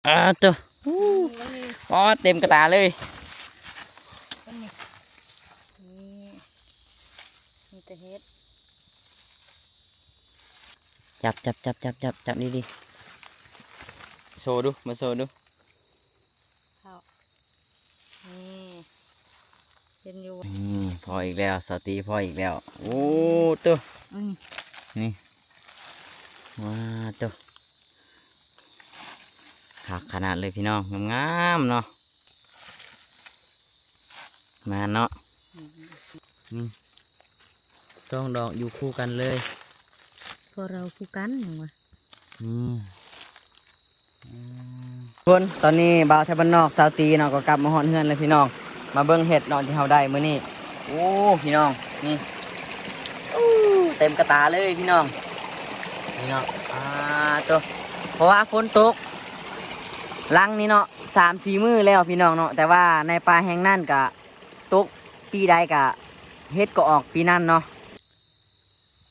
ອາ ໂຕ ໂອ້ ເບິ່ງນີ້ ອໍ ເຕັມກະຕາເລີຍ ເບິ່ງນີ້ ນີ້ ມີແຕ່ເຫັດ ຈັບ ຈັບ ຈັບ ຈັບ ຈັບ ຈັບດີໆ ໂຊດູ ມາໂຊດູ ເຂົ້າ ນີ້ ເຫັນຢູ່ ນີ້ພໍອີກແລ້ວ ສາວຕີພໍອີກແລ້ວ ໂອ້ ໂຕ ອືມ ນີ້ ວ້າ ໂຕ ຄັກຂະໜາດເລີຍພີ່ນ້ອງ ງາມໆເນາະ ແມ່ນເນາະ ອືມ ນີ້ ສອງດອກຢູ່ຄູ່ກັນເລີຍ ພວກເຮົາຄູ່ກັນຫຍັງວະ ອືມ ອືມ ທຸກຄົນ ຕອນນີ້ບ່າວໄທບ້ານນອກ ສາວຕີເນາະ ກໍກັບມາຮອດເຮືອນແລ້ວພີ່ນ້ອງ ມາເບິ່ງເຫັດເນາະ ທີ່ເຮົາໄດ້ມື້ນີ້ ໂອ້ ພີ່ນ້ອງ ນີ້ ໂອ້ ເຕັມກະຕາເລີຍພີ່ນ້ອງ ນີ້ເນາະ ອາ ໂຕ ເພາະວ່າຝົນຕົກ ຫຼັງນີ້ເນາະ ສາມສີ່ມື້ແລ້ວພີ່ນ້ອງເນາະ ແຕ່ວ່າໃນປ່າແຫ່ງນັ້ນກະຕົກປີໃດກະເຫັດກໍອອກປີນັ້ນເນາະ.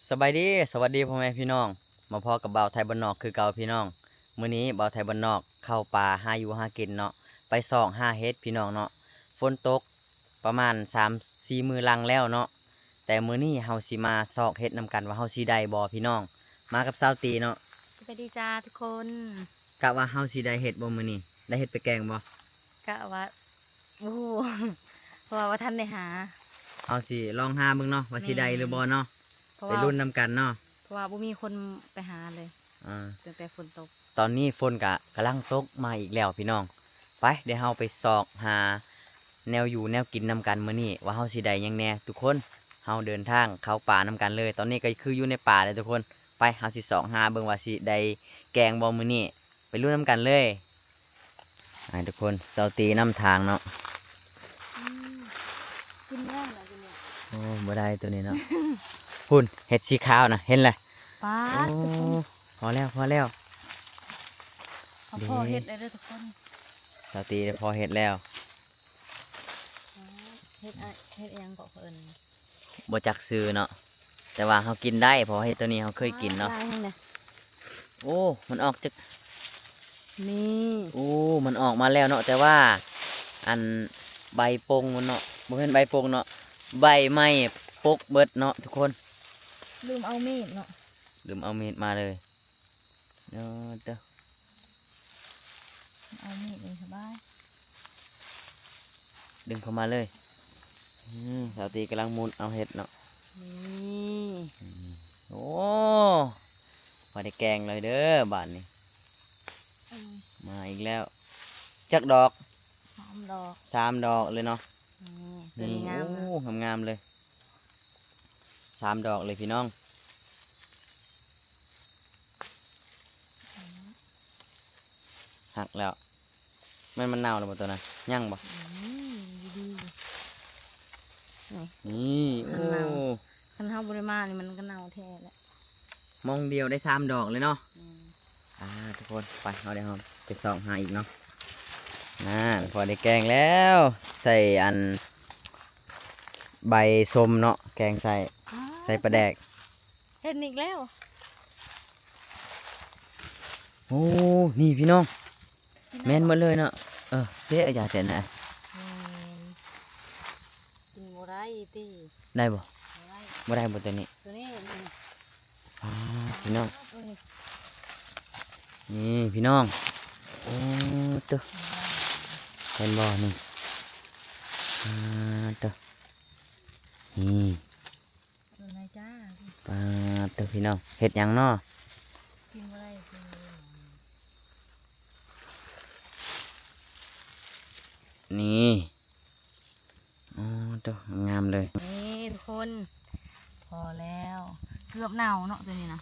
ສະບາຍດີ ສະຫວັດດີພໍ່ແມ່ພີ່ນ້ອງ ມາພໍ້ກັບບ່າວໄທບ້ານນອກຄືເກົ່າພີ່ນ້ອງ. ມື້ນີ້ບ່າວໄທບ້ານນອກເຂົ້າປ່າຫາຢູ່ຫາກິນເນາະ ໄປຊອກຫາເຫັດພີ່ນ້ອງເນາະ. ຝົນຕົກປະມານສາມສີ່ມື້ຫຼັງແລ້ວເນາະ ແຕ່ມື້ນີ້ເຮົາຊິມາຊອກເຫັດນຳກັນວ່າເຮົາຊິໄດ້ບໍ່ພີ່ນ້ອງ. ມາກັບສາວຕີເນາະ. ສະບາຍດີຈ້າທຸກຄົນ. ກະວ່າເຮົາຊິໄດ້ເຫັດບໍ່ມື້ນີ້? ໄດ້ເຫັດໄປແກງບໍ່? ກະວ່າ ບໍ່ຮູ້ ເພາະວ່າບໍ່ທັນໄດ້ຫາ. ເຮົາຊິລອງຫາເບິ່ງເນາະ ວ່າຊິໄດ້ ແມ່ນ ຫຼືບໍ່ເນາະ. ເພາະວ່າ ໄປລຸ້ນນຳກັນເນາະ ເພາະວ່າບໍ່ມີຄົນໄປຫາເລີຍ ອ່າ ຕັ້ງແຕ່ຝົນຕົກ. ຕອນນີ້ຝົນກະກຳລັງຕົກມາອີກແລ້ວພີ່ນ້ອງ. ໄປ ດຽວເຮົາໄປຊອກຫາແນວຢູ່ແນວກິນນຳກັນມື້ນີ້ ວ່າເຮົາຊິໄດ້ຫຍັງແດ່ທຸກຄົນ. ເຮົາເດີນທາງເຂົ້າປ່ານຳກັນເລີຍ. ຕອນນີ້ກໍຄືຢູ່ໃນປ່າແລ້ວທຸກຄົນ. ໄປ ເຮົາຊິຊອກຫາເບິ່ງວ່າຊິໄດ້ແກງບໍ່ມື້ນີ້. ໄປລຸ້ນນຳກັນເລີຍ. ໃຫ້ທຸກຄົນ ສາວຕີນຳທາງເນາະ. ອືມ ກິນແລ້ວລະ ກິນແລ້ວ. ໂອ້ ບໍ່ໄດ້ໂຕນີ້ເນາະ. ພຸ້ນ ເຫັດສີຂາວນະ ເຫັນແລ້ວ. ປາດ ໂອ້ ທຸກຄົນ ພໍແລ້ວ ພໍແລ້ວ. ເຮົາພໍເຫັດແລ້ວເດີທຸກຄົນ. ສາວຕີໄດ້ພໍເຫັດແລ້ວ. ເຫັດ ເຫັດຫຍັງເກາະເຂົາເອີ້ນ? ບໍ່ຈັກຊື່ເນາະ ແຕ່ວ່າເຮົາກິນໄດ້ ເພາະວ່າເຫັດໂຕນີ້ເຮົາເຄີຍກິນເນາະ. ໂອ້ ມັນອອກຈັກ ນີ້ ໂອ້ ມັນອອກມາແລ້ວເນາະ ແຕ່ວ່າ ອັນ ໃບປົງມັນເນາະ ບໍ່ແມ່ນໃບປົງເນາະ ໃບໄມ້ປົກເບິດເນາະທຸກຄົນ. ລືມເອົາມີດເນາະ ລືມເອົາມີດມາເລີຍ. ເອີ ເດີ ເອົາມີດນີ້ສະບາຍ ດຶງເຂົ້າມາເລີຍ. ອືມ ສາວຕີກຳລັງມຸດເອົາເຫັດເນາະ. ນີ້ ອືມ ໂອ້ ພໍໄດ້ແກງເລີຍເດີບາດນີ້. ອືມ ມາອີກແລ້ວ. ຈັກດອກ? ສາມດອກ ສາມດອກເລີຍເນາະ. ນີ້ ນີ້ ໂຕນີ້ງາມ ໂອ້ ງາມໆເລີຍ. ສາມດອກເລີຍພີ່ນ້ອງ. ອືມ ຫັກແລ້ວ. ແມ່ນມັນເນົ່າແລ້ວບໍ່ໂຕນັ້ນ? ຍັງບໍ່? ອືມ ດີໆ ນີ້ ນີ້ ມັນເນົ່າ. ໂອ້ ຄັນເຮົາບໍ່ໄດ້ມານີ້ມັນກໍເນົ່າແທ້ແຫຼະ. ມອງດຽວໄດ້ສາມດອກເລີຍເນາະ. ອືມ ອ່າ ທຸກຄົນ ໄປ ເຮົາ ດຽວເຮົາໄປຊອກຫາອີກເນາະ. ນັ້ນ ພໍໄດ້ແກງແລ້ວ ໃສ່ອັນ ໃບສົ້ມເນາະ ແກງໃສ່ ອ້າວ ໃສ່ປາແດກ. ເຫັນອີກແລ້ວ. ໂອ້ ນີ້ພີ່ນ້ອງ ກິນໄດ້ບໍ່? ແມ່ນໝົດເລີຍເນາະ. ເອີ ເດ້ ອາຈານ ແຕ່ນະ ແມ່ນ ກິນບໍ່ໄດ້ຕິ. ໄດ້ບໍ່? ບໍ່ໄດ້ ບໍ່ໄດ້ບໍ່ໂຕນີ້? ໂຕນີ້ ນີ້ ອ່າ ພີ່ນ້ອງ ໂຕນີ້ ນີ້ພີ່ນ້ອງ. ໂອ້ ໂຕ ເຫັນບໍ່ນີ້? ອ່າ ໂຕ ນີ້ ໂຕນາຍຈ້າ ປາດໂຕ ພີ່ນ້ອງ ເຫັດຫຍັງເນາະ? ກິນບໍ່ໄດ້ ກິນບໍ່ໄດ້. ນີ້ ອໍ ໂຕ ງາມເລີຍ. ນີ້ທຸກຄົນ ພໍແລ້ວ ເກືອບເນົ່າເນາະ ໂຕນີ້ນະ.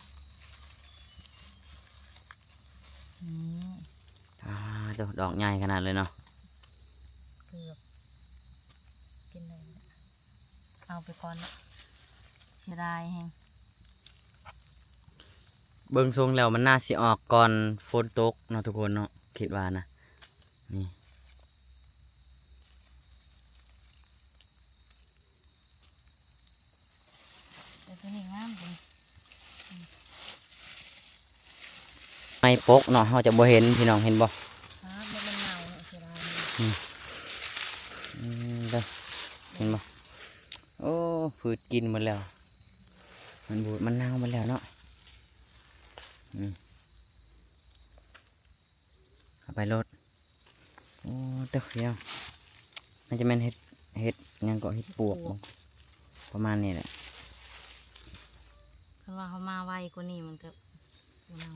ນີ້ ອ່າ ໂຕ ດອກໃຫຍ່ຂະໜາດເລີຍເນາະ. ເກືອບ ກິນໄດ້ ເອົາໄປກ່ອນເນາະ ເສຍດາຍແຮງ. ເບິ່ງຊົງແລ້ວມັນໜ້າຊິອອກກ່ອນຝົນຕົກເນາະທຸກຄົນເນາະ ຄິດວ່ານະ. ນີ້ ແຕ່ໂຕນີ້ງາມເດ ໄມ້ປົກເນາະ ເຮົາຈະບໍ່ເຫັນ ພີ່ນ້ອງເຫັນບໍ່? ອ່າ ອືມ ເດີ ເຫັນບໍ່? ໂອ້ ພືດກິນໝົດແລ້ວ ມັນບູດມັນເນົ່າໝົດແລ້ວເນາະ. ອືມ ເອົາໄປໂລດ. ໂອ້ ເດີ ພີ່ນ້ອງ ມັນຈະແມ່ນເຫັດ ເຫັດຫຍັງເກາະ ເຫັດປວກບໍ່? ປະມານນີ້ແຫຼະ. ຄັນວ່າເຮົາມາໄວກວ່ານີ້ມັນກໍບໍ່ເນົ່າ.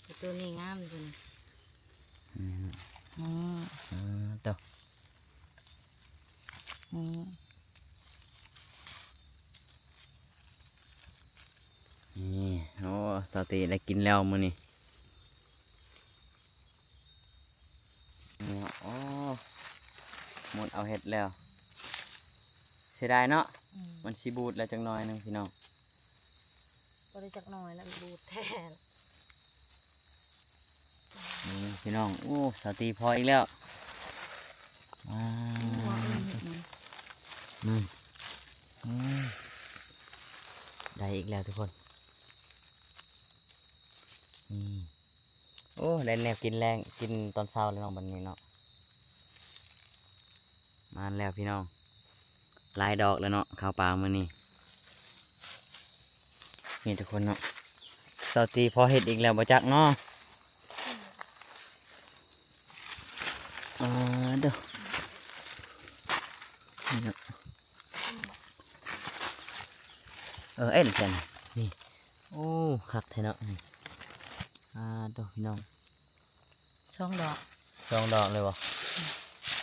ແຕ່ໂຕນີ້ງາມຢູ່ນີ້. ອືມ ອືມ ເອີ ເດີ ອືມ ນີ້. ໂອ້ ສາວຕີໄດ້ກິນແລ້ວມື້ນີ້. ນີ້ ໂອ້ ໝົດເອົາເຫັດແລ້ວ ເສຍດາຍເນາະ. ອືມ ມັນຊິບູດແລ້ວຈັກໜ້ອຍໜຶ່ງ ພີ່ນ້ອງ. ບໍ່ໄດ້ຈັກໜ້ອຍແລ້ວ ມັນບູດແທ້. ນີ້ພີ່ນ້ອງ ໂອ້ ສາວຕີພໍອີກແລ້ວ. ວ້າວ ອືມ ອືມ ອືມ ໄດ້ອີກແລ້ວທຸກຄົນ. ນີ້ ໂອ້ ໄດ້ແນວກິນແລງ ກິນຕອນເຊົ້າແລ້ວເນາະ ບັດນີ້ເນາະ. ມາແລ້ວພີ່ນ້ອງ ຫຼາຍດອກແລ້ວເນາະ ເຂົ້າປ່າມື້ນີ້. ນີ້ທຸກຄົນເນາະ ສາວຕີພໍເຮັດອີກແລ້ວບໍ່ຈັກເນາະ. ອ່າ ເດີ ນີ້ເນາະ ເອີ ເອັນແຊນ ນີ້ ໂອ້ ຄັກແທ້ເນາະ. ອ່າ ໂຕ ພີ່ນ້ອງ ສອງດອກ ສອງດອກເລີຍບໍ່? ອືມ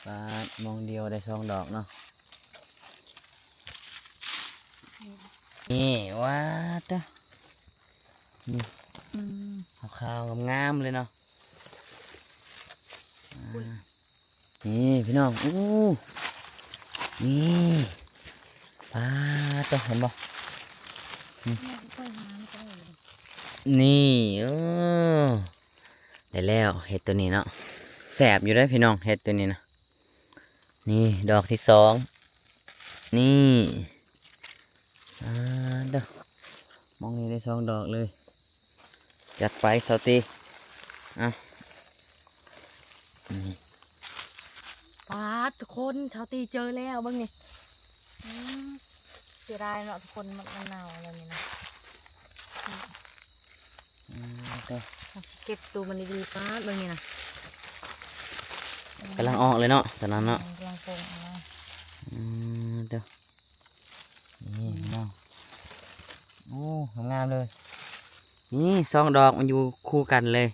ປາດ ມອງດຽວໄດ້ສອງດອກເນາະ. ນີ້ ວ້າ ເດີ ນີ້ ອືມ ຂາວໆງາມໆເລີຍເນາະ. ອ່າ ນີ້ພີ່ນ້ອງ ໂອ້ ນີ້ ປາດ ເຫັນບໍ່? ນີ້ ນີ້ ເອີ ໄດ້ແລ້ວ ເຫັດໂຕນີ້ເນາະ. ແຊບຢູ່ເດ້ພີ່ນ້ອງ ເຫັດໂຕນີ້ນະ. ນີ້ ດອກທີສອງ ນີ້ ອ່າ ເດີ ມອງນີ້ໄດ້ສອງດອກເລີຍ. ຈັດໄປ ສາວຕີ ເອົາ ນີ້ ປາດ ທຸກຄົນ ສາວຕີເຈີແລ້ວ ເບິ່ງນີ້. ອືມ ເສຍດາຍເນາະທຸກຄົນ ມັນ ມັນເນົ່າແລ້ວນີ້ນະ. ອືມ ເອົາຊິເກັບໂຕມັນດີໆ ປາດ ເບິ່ງນີ້ນະ ກຳລັງອອກເລີຍເນາະ ຕອນນັ້ນເນາະ. ອືມ ກຳລັງປົ່ງອອກມາ. ອືມ ເດີ ນີ້ເນາະ ໂອ້ ງາມໆເລີຍ. ນີ້ ສອງດອກມັນຢູ່ຄູ່ກັນເລີຍ.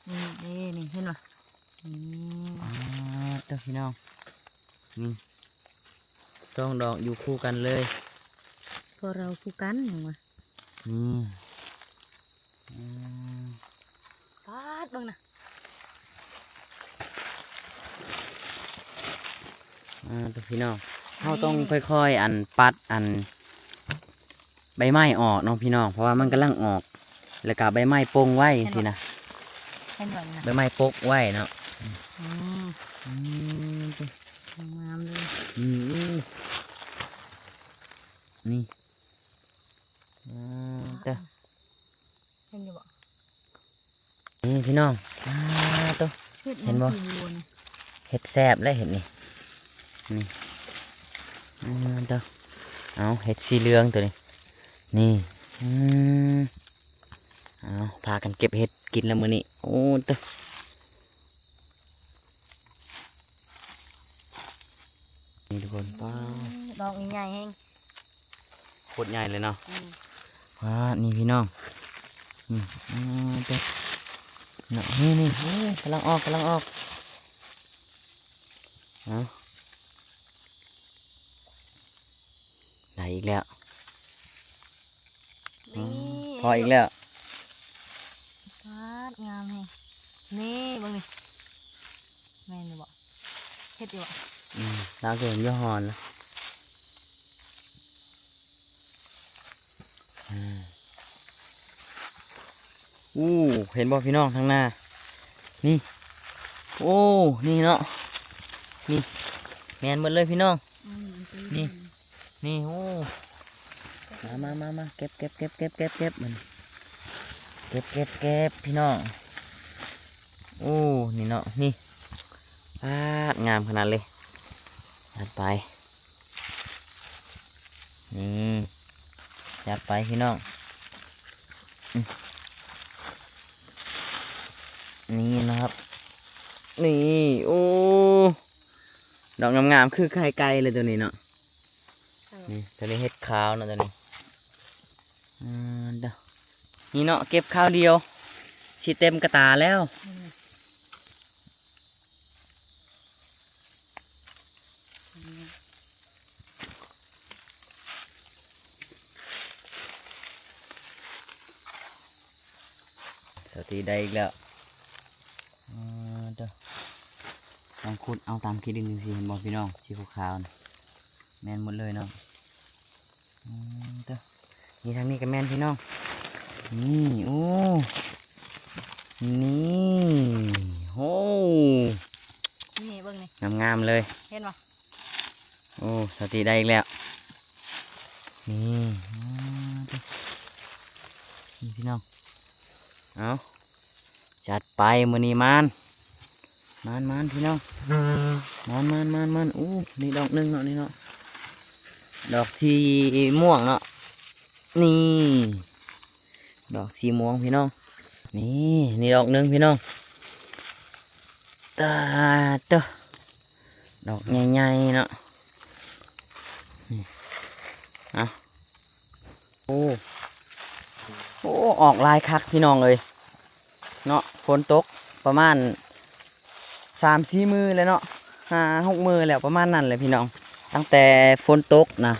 ນີ້ເດ້ ນີ້ເຫັນບໍ່? ນີ້ ອ່າ ເດີ ພີ່ນ້ອງ ນີ້ ສອງດອກຢູ່ຄູ່ກັນເລີຍ. ພວກເຮົາຄູ່ກັນຫຍັງວະ? ນີ້ ອືມ ປາດ ເບິ່ງນະ. ອ່າ ເດີ ພີ່ນ້ອງ ເຮົາຕ້ອງ ນີ້ ຄ່ອຍໆ ອັນ ປັດ ອັນ ໃບໄມ້ອອກເນາະພີ່ນ້ອງ ເພາະວ່າມັນກຳລັງອອກ ແລ້ວກະໃບໄມ້ປົງໄວ້ ເຫັນບໍ່ ຊີ້ນະ. ເຫັນບໍ່ນະ? ໃບໄມ້ປົກໄວ້ເນາະ. ອືມ ອືມ ງາມເລີຍ. ນີ້ ນີ້ ອ່າ ເດີ ເຫັນຢູ່ບໍ່? ນີ້ພີ່ນ້ອງ ອ່າ ໂຕ ເຫັນບໍ່? ເຫັດແຊບແລ້ວເຫັດນີ້ ນີ້ ອ່າ ໂຕ ເອົາ ເຫັດສີເຫຼືອງໂຕນີ້ ນີ້ ອືມ ເອົາ ພາກັນເກັບເຫັດກິນແລ້ວມື້ນີ້ ໂອ້ ໂຕ. ນີ້ທຸກຄົນ ປາດ ດອກນີ້ໃຫຍ່ແຮງ ໂຄດໃຫຍ່ເລີຍເນາະ. ອືມ ປາດ ນີ້ພີ່ນ້ອງ ນີ້ ອ່າ ເດີ ນີ້ ນີ້ ນີ້ ໂອ້ ກຳລັງອອກ ກຳລັງອອກ ເອົາ ໄດ້ອີກແລ້ວ. ນີ້ ພໍອີກແລ້ວ. ປາດ ງາມແຮງ ນີ້ເບິ່ງນີ້ ແມ່ນຢູ່ບໍ່? ເຫັດຢູ່ບໍ່? ອືມ ລາວກໍເຫັນຢູ່ຮອນລະ. ອືມ ໂອ້ ເຫັນບໍ່ພີ່ນ້ອງ ທາງໜ້ານີ້? ໂອ້ ນີ້ເນາະ ນີ້ ແມ່ນໝົດເລີຍພີ່ນ້ອງ. ອືມ ນີ້ ນີ້ ໂອ້ ມາ ມາ ມາ ເກັບ ເກັບ ເກັບ ເກັບ ເກັບ ເກັບ ມັນ ເກັບ ເກັບ ເກັບ ພີ່ນ້ອງ. ໂອ້ ນີ້ເນາະ ນີ້ ປາດ ງາມຂະໜາດເລີຍ. ຈັດໄປ ນີ້ ຈັດໄປພີ່ນ້ອງ ອືມ ນີ້ນະຄັບ ນີ້ ໂອ້ ດອກງາມໆ ຄືໄຂ່ໄກ່ເລີຍໂຕນີ້ເນາະ. ນີ້ ໂຕນີ້ເຫັດຂາວເນາະ ໂຕນີ້ ອ່າ ເດີ ນີ້ເນາະ ເກັບຄາວດຽວ ຊິເຕັມກະຕາແລ້ວ. ສາວຕີໄດ້ອີກແລ້ວ ເອີ ເດີ ລອງຂຸດເອົາຕາມຂີ້ດິນຈັ່ງຊີ້ ເຫັນບໍ່ພີ່ນ້ອງ ສີຂາວໆ ນີ້ ແມ່ນໝົດເລີຍເນາະ. ອືມ ເດີ ນີ້ ທາງນີ້ກໍແມ່ນພີ່ນ້ອງ ນີ້ ໂອ້ ນີ້ ໂອ້ ນີ້ເບິ່ງນີ້ ງາມໆ ເລີຍ ເຫັນບໍ່? ໂອ້ ສາວຕີໄດ້ອີກແລ້ວ ນີ້ ອ່າ ເດີ ນີ້ພີ່ນ້ອງ ເອົາ ຈັດໄປ ມື້ນີ້ໝານ ໝານໆ ພີ່ນ້ອງ ໝານໆໆໆ. ໂອ້ ນີ້ດອກໜຶ່ງເນາະ ນີ້ເນາະ ດອກສີມ່ວງເນາະ ນີ້ ດອກສີມ່ວງພີ່ນ້ອງ ນີ້ ນີ້ດອກໜຶ່ງພີ່ນ້ອງ ຕາດເຕີ ດອກໃຫຍ່ໆ ເນາະ ນີ້ ເອົາ ໂອ້ ໂອ້ ອອກຫຼາຍຄັກພີ່ນ້ອງເອີຍເນາະ ຝົນຕົກປະມານສາມສີ່ມື້ແລ້ວເນາະ ຫ້າຫົກມື້ແລ້ວ ປະມານນັ້ນແຫຼະພີ່ນ້ອງ ຕັ້ງແຕ່ຝົນຕົກນະ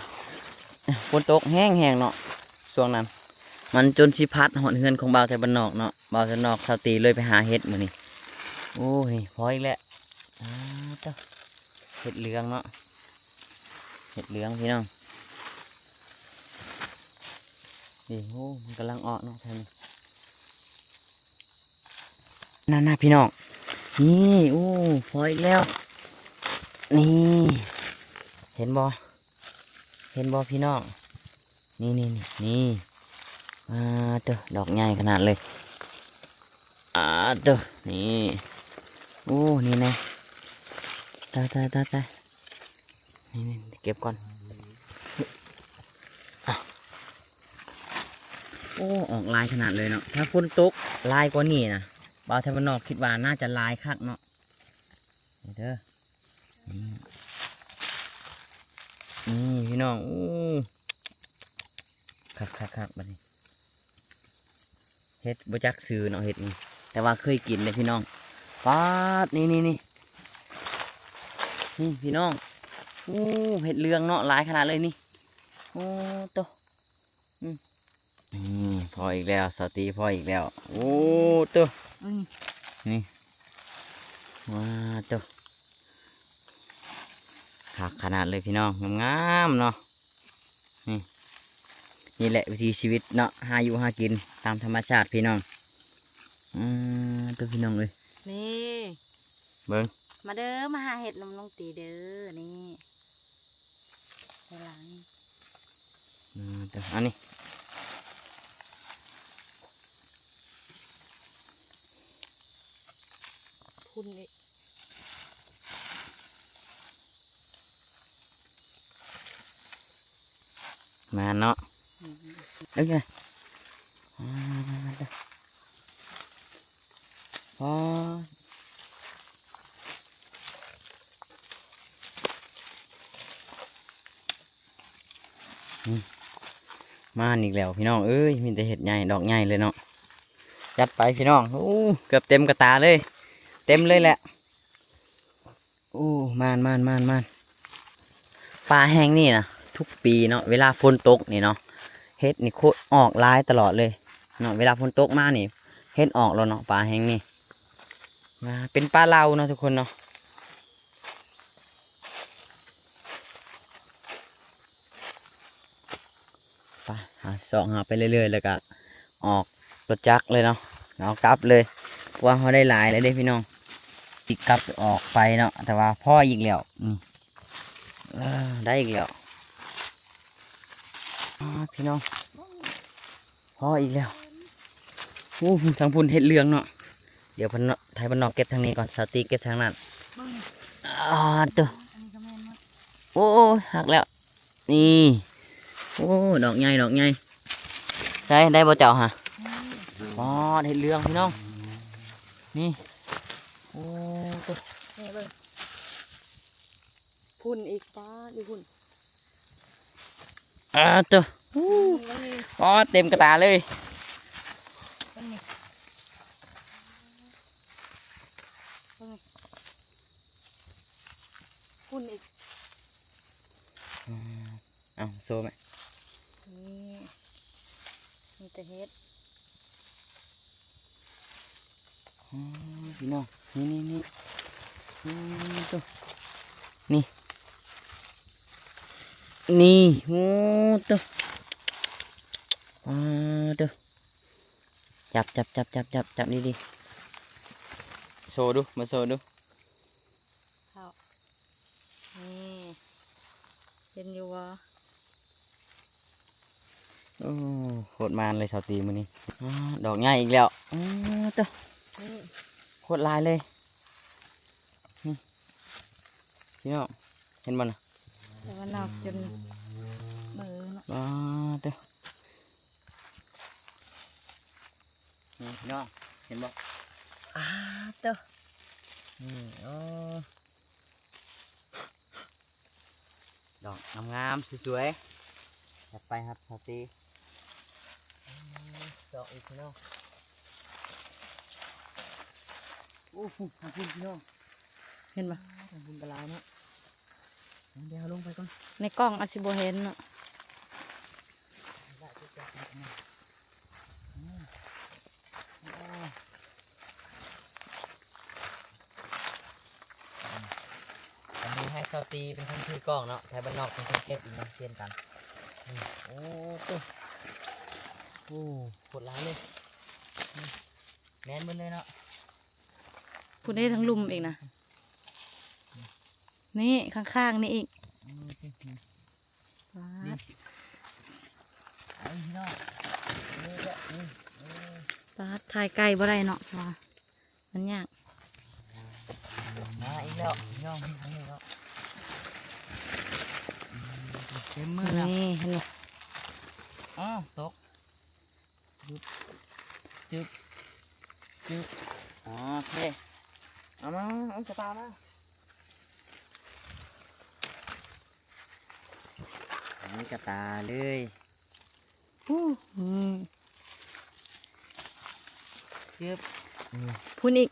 ຝົນຕົກແຮງໆ ເນາະ ຊ່ວງນັ້ນ ມັນຈົນຊິພັດຮອດເຮືອນຂອງບ່າວໄທບ້ານນອກເນາະ ບ່າວໄທບ້ານນອກ ສາວຕີເລີຍໄປຫາເຫັດມື້ນີ້ ໂອ້ ນີ້ພໍອີກແລ້ວ ອ່າ ເຕີ ເຫັດເຫຼືອງເນາະ ເຫັດເຫຼືອງພີ່ນ້ອງ ນີ້ ໂອ້ ມັນກຳລັງອອກເນາະ ທາງນີ້ ນັ້ນນະພີ່ນ້ອງ ນີ້ ໂອ້ ພໍອີກແລ້ວ ນີ້ ເຫັນບໍ່? ເຫັນບໍ່ພີ່ນ້ອງ? ນີ້ໆໆ ນີ້ ອ່າ ເຕີ ດອກໃຫຍ່ຂະໜາດເລີຍ ອ່າ ເຕີ ນີ້ ໂອ້ ນີ້ນະ ຕາຍໆໆໆ ນີ້ໆ ເກັບກ່ອນ ໂອ້ ອອກຫຼາຍຂະໜາດເລີຍເນາະ ຖ້າຝົນຕົກຫຼາຍກວ່ານີ້ນະ ບ່າວໄທບ້ານນອກຄິດວ່າໜ້າຈະຫຼາຍຄັກເນາະ ນີ້ເດີ ນີ້ ນີ້ພີ່ນ້ອງ ໂອ້ ຄັກໆໆ ບາດນີ້ ເຫັດບໍ່ຈັກຊື່ເນາະ ເຫັດນີ້ ແຕ່ວ່າເຄີຍກິນເດ້ພີ່ນ້ອງ ປາດ ນີ້ໆໆ ນີ້ພີ່ນ້ອງ ໂອ້ ເຫັດເຫຼືອງເນາະ ຫຼາຍຂະໜາດເລີຍນີ້ ໂອ້ ໂຕ ອືມ ນີ້ພໍອີກແລ້ວ ສາວຕີພໍອີກແລ້ວ ໂອ້ ໂຕ ອືມ ນີ້ ວ້າ ໂຕ ຄັກຂະໜາດເລີຍພີ່ນ້ອງ ງາມໆ ເນາະ ນີ້ ນີ້ແຫຼະວິຖີຊີວິດເນາະ ຫາຢູ່ຫາກິນຕາມທຳມະຊາດພີ່ນ້ອງ ອືມ ໂຕ ພີ່ນ້ອງເອີຍ ນີ້ ເບິ່ງ ມາເດີ ມາຫາເຫັດນຳນ້ອງຕີເດີ ນີ້ ໄປລ້າງ ອ່າ ເດີ ອັນນີ້ ພຸ້ນອີກ ມາເນາະ ອືມ ໂອເຄ ອ່າ ພໍ ນີ້ ມາອີກແລ້ວພີ່ນ້ອງເອີຍ ມີແຕ່ເຫັດໃຫຍ່ ດອກໃຫຍ່ເລີຍເນາະ ຈັດໄປພີ່ນ້ອງ ໂອ້ ເກືອບເຕັມກະຕາເລີຍ ເຕັມເລີຍແຫຼະ ໂອ້ ມານໆໆ ປ່າແຫ່ງນີ້ນະ ທຸກປີເນາະ ເວລາຝົນຕົກນີ້ເນາະ ເຫັດນີ້ໂຄດອອກຫຼາຍຕະຫຼອດເລີຍເນາະ ເວລາຝົນຕົກມານີ້ ເຫັດອອກແລ້ວເນາະ ປ່າແຫ່ງນີ້ ອ່າ ເປັນປ່າເລົາເນາະທຸກຄົນເນາະ ໄປ ຫາຊອກຫາໄປເລື້ອຍໆ ແລ້ວກະອອກລົດຈັກເລີຍເນາະ ເອົາກັບເລີຍ ເພາະວ່າເຮົາໄດ້ຫຼາຍແລ້ວເດ້ພີ່ນ້ອງ ຊິກັບອອກໄປເນາະ ແຕ່ວ່າພໍອີກແລ້ວ ນີ້ ເອີ ໄດ້ອີກແລ້ວ ອ່າ ພີ່ນ້ອງ ພໍອີກແລ້ວ ໂອ້ ທາງພຸ້ນເຫັດເຫຼືອງເນາະ ດຽວເພິ່ນເນາະ ໄທບ້ານນອກເກັບທາງນີ້ກ່ອນ ສາວຕີເກັບທາງນັ້ນ. ເບິ່ງນີ້ ອາ ໂຕ ອັນນີ້ກໍແມ່ນໝົດ. ໂອ້ຍ ຫັກແລ້ວ ນີ້. ໂອ້ ດອກໃຫຍ່ ດອກໃຫຍ່. ໃສ່ ໄດ້ບໍ່ເຈົ້າຫະ? ນີ້ ອໍ ເຫັດເຫຼືອງພີ່ນ້ອງ ນີ້. ໂອ້ ໂຕ ນີ້ເບິ່ງ ພຸ້ນອີກ ປາດ ຢູ່ພຸ້ນ. ອາ ໂຕ ອືມ ອໍ ເຕັມກະຕາເລີຍ. ເບິ່ງນີ້ ເບິ່ງນີ້ ພຸ້ນອີກ. ອືມ ເອົາ ໂຊແມ່. ນີ້ ມີແຕ່ເຫັດ. ອໍ ພີ່ນ້ອງ ນີ້ໆໆ ໂອ້ໂຕ ນີ້ ນີ້ ໂອ້ໂຕ ປາໂຕ ຈັບ ຈັບ ຈັບ ຈັບ ຈັບ ຈັບດີໆ ໂຊດູ ມາໂຊດູ. ເຂົ້າ ນີ້ ເຫັນຢູ່ບໍ່? ໂອ້ ໂຄດມານເລີຍສາວຕີມື້ນີ້. ອາ ດອກໃຫຍ່ອີກແລ້ວ. ອາ ໂຕ ນີ້ ໂຄດຫຼາຍເລີຍ ນີ້ ພີ່ນ້ອງ ເຫັນບໍ່ນະ? ແຕ່ວ່ານອກຈົນເມີເນາະ. ປາໂຕ ນີ້ພີ່ນ້ອງ ເຫັນບໍ່? ອາໂຕ ນີ້ ໂອ້ ດອກງາມໆ ສວຍໆ ຈັດໄປຄັບສາວຕີ. ດອກອີກພີ່ນ້ອງ. ໂອ້ ທາງພຸ້ນພີ່ນ້ອງ ເຫັນບໍ່? ທາງພຸ້ນກໍຫຼາຍເນາະ. ດຽວເຮົາລົງໄປກ່ອນ ໃນກ້ອງອາດຊິບໍ່ເຫັນເນາະ. ອັນນີ້ໃຫ້ສາວຕີເປັນຄົນຖືກ້ອງເນາະ ໄທບ້ານນອກເປັນຄົນເກັບອີກເນາະ ປ່ຽນກັນ. ນີ້ ໂອ້ ໂຕ ໂອ້ ໂຄດຫຼາຍເລີຍ ນີ້ ແໜ້ນເບິດເລີຍເນາະ. ພຸ້ນເດ້ ທາງລຸ່ມອີກນະ ນີ້ຂ້າງໆນີ້ອີກ. ອືມ ປາດ ນີ້ ເອົາພີ່ນ້ອງ ນີ້ແຫຼະ ນີ້ ເອີ ປາດ ຖ່າຍໃກ້ບໍ່ໄດ້ເນາະ ເພາະວ່າມັນຍາກ. ມາອີກແລ້ວພີ່ນ້ອງ ທາງນີ້ເນາະ ເຕັມມືແລ້ວ ນີ້ເຫັນບໍ່? ອ້າວ ຕົກ ຈຶບ ຈຶບ ຈຶບ ໂອເຄ ເອົາມາ ເອົາກະຕ່າມາ ເອົາກະຕ່າເລີຍ ຮູ້ ນີ້ ຈຶບ ນີ້ ພຸ້ນອີກ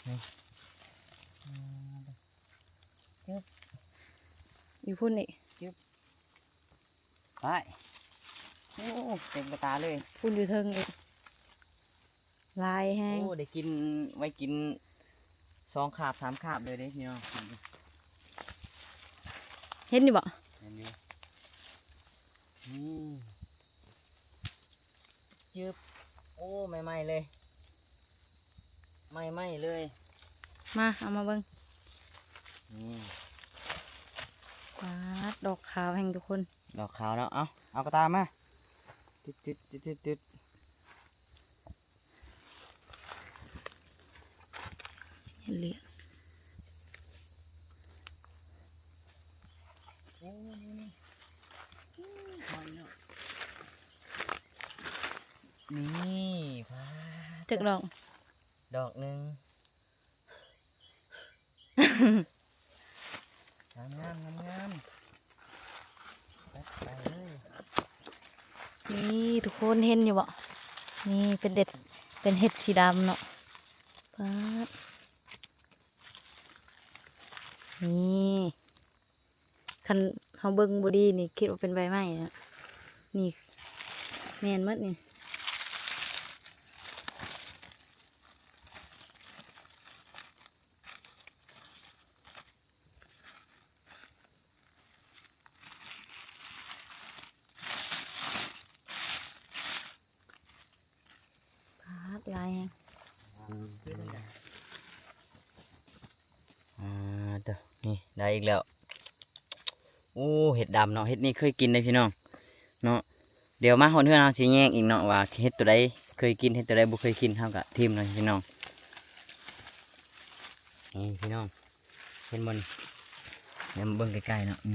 ນີ້ ອືມ ຈຶບ ຢູ່ພຸ້ນນີ້ ຈຶບ ໄປ ໂອ້ ເຕັມກະຕາເລີຍ ພຸ້ນຢູ່ເທິງອີກ ຫຼາຍແຮງ ໂອ້ ໄດ້ກິນ ໄວ້ກິນສອງຄາບສາມຄາບເລີຍເດ້ພີ່ນ້ອງ ເຫັນຢູ່ບໍ່? ເຫັນຢູ່ ນີ້ ຈຶບ ໂອ້ ໃໝ່ໆເລີຍ ໃໝ່ໆເລີຍ ມາ ເອົາມາເບິ່ງ ນີ້ ປາດ ດອກຂາວແຮງທຸກຄົນ ດອກຂາວເນາະ ເອົາ ເອົາກະຕ່າມາ ຈຶດໆໆໆ ເຫັນເລີຍ ໂອ້ ນີ້ ນີ້ ນີ້ ພາ ຈັກດອກ ດອກໜຶ່ງ ງາມໆ ງາມໆ ຈັດໄປເລີຍ ນີ້ທຸກຄົນເຫັນຢູ່ບໍ່? ນີ້ເປັນເດັດ ເປັນເຫັດສີດຳເນາະ ປາດ ນີ້ ຄັນເຮົາເບິ່ງບໍ່ດີນີ້ຄິດວ່າເປັນໃບໄມ້ນະ ນີ້ແມ່ນໝົດນີ້ ປາດ ຫຼາຍແຮງ ອ່າ ໂຕ ນີ້ໄດ້ອີກແລ້ວ ໂອ້ ເຫັດດຳເນາະ ເຫັດນີ້ເຄີຍກິນເດ້ພີ່ນ້ອງເນາະ ດຽວມາຮອດເຮືອນເຮົາຊິແຍກອີກເນາະ ວ່າເຫັດໂຕໃດ ເຄີຍກິນ ເຮັດແຕ່ໃດບໍ່ເຄີຍກິນ ເຮົາກະຖິ້ມເນາະພີ່ນ້ອງ. ນີ້ພີ່ນ້ອງ ເຫັນບໍ່ນີ້? ແນມເບິ່ງໃກ້ໆເນາະ. ອື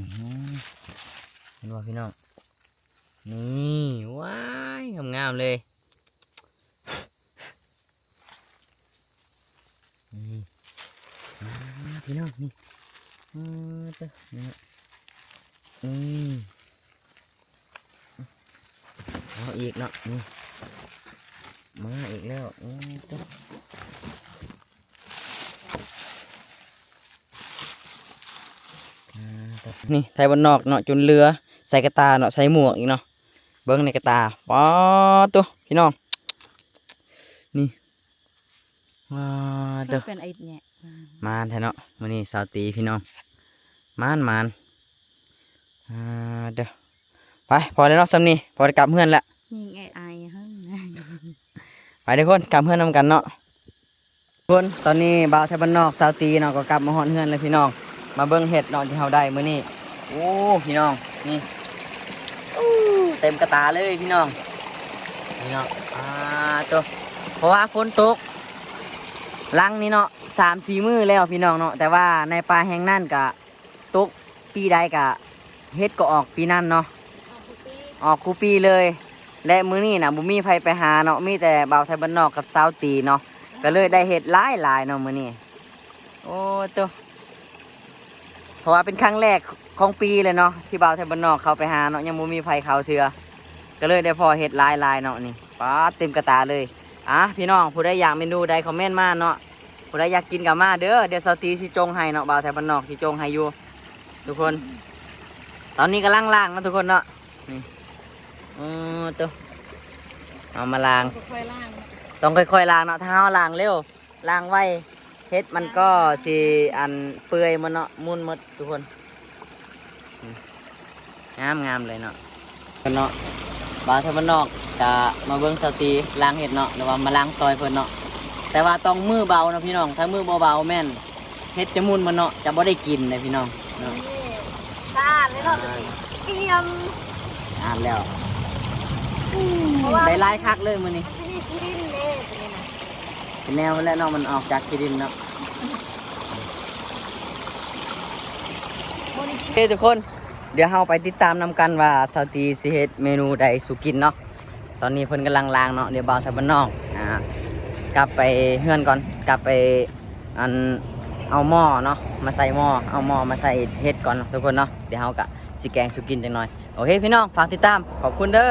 ເຫັນບໍ່ພີ່ນ້ອງ? ນີ້ ວ້າຍ ງາມໆເລີຍ. ອື ອ່າ ພີ່ນ້ອງ ນີ້ ເອີ ເຕີ ນີ້ ອື ເອົາອີກເນາະ. ນີ້ ມາອີກແລ້ວ. ໂອ້ ເຕີ ອ່າ ເຕີ ນີ້ໄທບ້ານນອກເນາະ ຈົນເຫຼືອ ໃສ່ກະຕ່າເນາະ ໃສ່ໝວກອີກເນາະ. ເບິ່ງໃນກະຕ່າ ປາດໂທ້ ພີ່ນ້ອງ ນີ້ ວ້າ ເຕີ ເປັນໄອແຍະ ມານແທ້ເນາະ ມື້ນີ້ສາວຕີພີ່ນ້ອງ ມານໆ. ອ່າ ເຕີ ໄປ ພໍແລ້ວເນາະ ສ່ຳນີ້ ພໍໄດ້ກັບເຮືອນແລ້ວ ຍິງໄອໄອຫັ້ນ. ໄປທຸກຄົນ ກັບເຮືອນນຳກັນເນາະ. ຄົນ ຕອນນີ້ບ່າວໄທບ້ານນອກ ສາວຕີເນາະ ກໍກັບມາຮອດເຮືອນແລ້ວພີ່ນ້ອງ. ມາເບິ່ງເຫັດເນາະ ທີ່ເຮົາໄດ້ມື້ນີ້. ໂອ້ ພີ່ນ້ອງ ນີ້ ໂອ້ ເຕັມກະຕາເລີຍພີ່ນ້ອງ ນີ້ເນາະ. ອ່າ ໂຕ ເພາະວ່າຝົນຕົກຫຼັງນີ້ເນາະ ສາມສີ່ມື້ແລ້ວພີ່ນ້ອງເນາະ ແຕ່ວ່າໃນປ່າແຫ່ງນັ້ນກະຕົກປີໃດກະເຫັດກໍອອກປີນັ້ນເນາະ ອອກຄູ່ປີ ອອກຄູ່ປີເລີຍ. ແລະ ມື້ນີ້ນະ ບໍ່ມີໃຜໄປຫາເນາະ ມີແຕ່ບ່າວໄທບ້ານນອກກັບສາວຕີເນາະ ກໍເລີຍໄດ້ເຫັດຫຼາຍໆເນາະມື້ນີ້. ໂອ້ໂຕ ເພາະວ່າເປັນຄັ້ງແລກຂອງປີເລີຍເນາະ ທີ່ບ່າວໄທບ້ານນອກເຂົ້າໄປຫາເນາະ ຍັງບໍ່ມີໃຜເຂົ້າເທື່ອ ກໍເລີຍໄດ້ພໍ້ເຫັດຫຼາຍໆເນາະ. ນີ້ ປາດ ເຕັມກະຕາເລີຍ. ອ່າ ພີ່ນ້ອງ ຜູ້ໃດຢາກເມນູໃດ ຄອມເມັນມາເນາະ ຜູ້ໃດຢາກກິນກໍມາເດີ ດຽວສາວຕີຊິຈົ່ງໃຫ້ເນາະ ບ່າວໄທບ້ານນອກຊິຈົ່ງໃຫ້ຢູ່ທຸກຄົນ. ຕອນນີ້ກຳລັງລ້າງເນາະທຸກຄົນເນາະ. ນີ້ ເອີ ໂຕ ເອົາມາລ້າງ ຄ່ອຍໆລ້າງ ຕ້ອງຄ່ອຍໆລ້າງເນາະ ຖ້າເຮົາລ້າງເລັວ ລ້າງໄວ ເຫັດມັນກໍຊິອັນເປື່ອຍໝົດເນາະ ໝຸ່ນໝົດທຸກຄົນ. ງາມໆເລີຍເນາະ ເນາະ ບ່າວໄທບ້ານນອກກະມາເບິ່ງສາວຕີລ້າງເຫັດເນາະ ຫຼືວ່າມາລ້າງຊ່ອຍເພິ່ນເນາະ. ແຕ່ວ່າຕ້ອງມືເບົາເນາະພີ່ນ້ອງ ຖ້າມືບໍ່ເບົາແມ່ນເຫັດຈະໝຸ່ນໝົດເນາະ ຈະບໍ່ໄດ້ກິນເດ້ພີ່ນ້ອງເນາະ. ນີ້ ສະອາດເລີຍເນາະ ສະອາດ ຕະກີ້ ກຽມ ສະອາດແລ້ວ ອືມ ເພາະວ່າໄດ້ຫຼາຍຄັກເລີຍມື້ນີ້ ມັນຊິມີຂີ້ດິນເດ້ ຕົວນີ້ນະ ເປັນແນວນັ້ນແຫຼະເນາະ ມັນອອກຈາກຂີ້ດິນເນາະ. ໂອເຄທຸກຄົນ ດຽວເຮົາໄປຕິດຕາມນຳກັນວ່າສາວຕີຊິເຮັດເມນູໃດສູ່ກິນເນາະ. ຕອນນີ້ເພິ່ນກຳລັງລ້າງເນາະ ດຽວບ່າວໄທບ້ານນອກ ອ່າ ກັບໄປເຮືອນກ່ອນ ກັບໄປ ອັນ ເອົາໝໍ້ເນາະ ມາໃສ່ໝໍ້ ເອົາໝໍ້ມາໃສ່ເຫັດກ່ອນເນາະທຸກຄົນເນາະ. ດຽວເຮົາກະຊິແກງສູ່ກິນຈັກໜ່ອຍ. ໂອເຄພີ່ນ້ອງ ຝາກຕິດຕາມ ຂອບຄຸນເດີ.